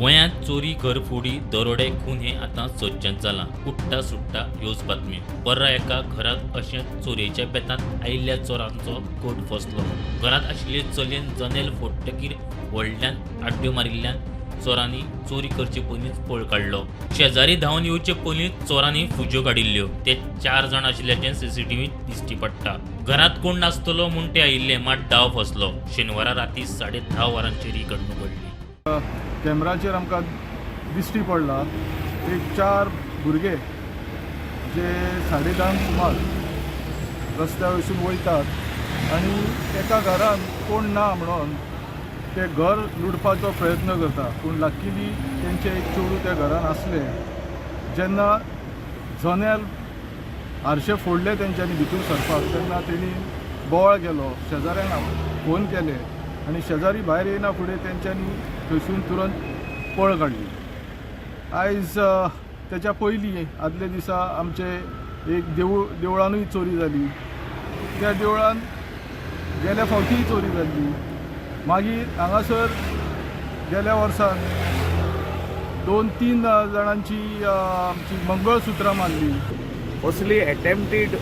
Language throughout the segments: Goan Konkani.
गोंयांत चोरी, घरफोडी, दरोडे, खून हे आतां सज्जन जालां. उट्टा सुट्टा ह्योच बातम्यो. पर्रा एका घरांत अशेंच चोरयेच्या बेतांत आयिल्ल्या चोरांचो कोट फसलो. घरांत आशिल्ले चलयेन जनेल फोडटकीर व्हडल्यान आड्ड्यो मारिल्ल्यान चोरांनी चोरी करचे पयलींच पळ काडलो. शेजारी धांवन येवचे पयलींच चोरांनी फुज्यो काडिल्ल्यो. ते 4 जाण आशिल्ल्याचें सीसीटीव्हीत दिश्टी पडटा. घरांत कोण नासतलो म्हूण ते आयिल्ले, मात डाव फसलो. शेनवारा राती 10:30 वरांचेर ही घडणूक घडली. कॅमेराचेर आमकां दिश्टी पडला, एक 4 भुरगे जे 10:30 सुमार रस्त्या वयसून वयतात आनी एका घरान कोण ना म्हणून ते घर लुटपाचो प्रयत्न करता. पूण लकीली तेंचे एक चेडूं त्या घरान आसलें. जेन्ना जनेल आरशे फोडले तेंच्यांनी भितूर सरपाक, तेन्ना तेणी बोवाळ केलो, शेजाऱ्यांक फोन केले आनी शेजारी भायर येयना फुडें तेंच्यांनी थंयसून तुरंत पळ काडली. आयज तेच्या पयलीं आदल्या दिसा आमचे एक देवूळ, देवळानूय चोरी जाली. त्या देवळान गेल्या फावटीय चोरी जाल्ली. मागीर हांगासर गेल्या वर्सान 2-3 जाणांची आमची मंगळसुत्रां मारली. असली एटेम्प्टेड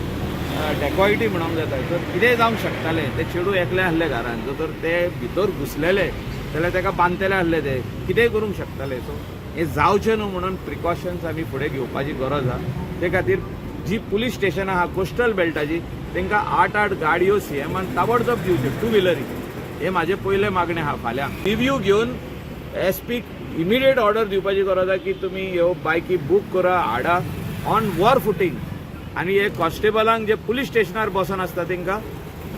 डेकॉयटी म्हणूंक जाता. तर कितेंय जावंक शकतालें. ते चेडूं एकलें आसलें घरान. जर तर ते भितर घुसलेले जाल्यार ताका बांदतले आसले, ते कितेंय करूंक शकताले. सो हें जावचें न्हू म्हणून प्रिकॉशन्स आमी फुडें घेवपाची गरज आहा. ते खातीर जी पुलीस स्टेशनां आहा कोस्टल बेल्टाची, तांकां 8-8 गाडयो सीएमान ताबडतोब दिवच्यो, टू व्हिलरी. हे म्हाजें पयलें मागणें आहा. फाल्यां रिव्यू घेवन एस पीक इमिडिएट ऑर्डर दिवपाची गरज आहा की तुमी ह्यो बायकी बूक करा, हाडा ऑन वॉर फुटींग आनी हे कॉन्स्टेबलांक जे पुलीस स्टेशनार बसोन आसता तांकां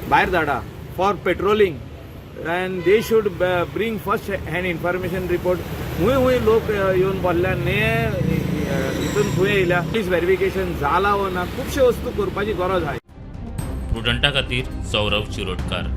भायर धाडा for patrolling and they should bring first hand information report. खूंय खूंय लोक येवन बसल्या ने, हितून खंय येयल्या, पुलीस व्हेरिफिकेशन जाला वो ना, खुबश्यो वस्तू करपाची गरज आहा. प्रुडंटा खातीर सौरभ शिरोडकार.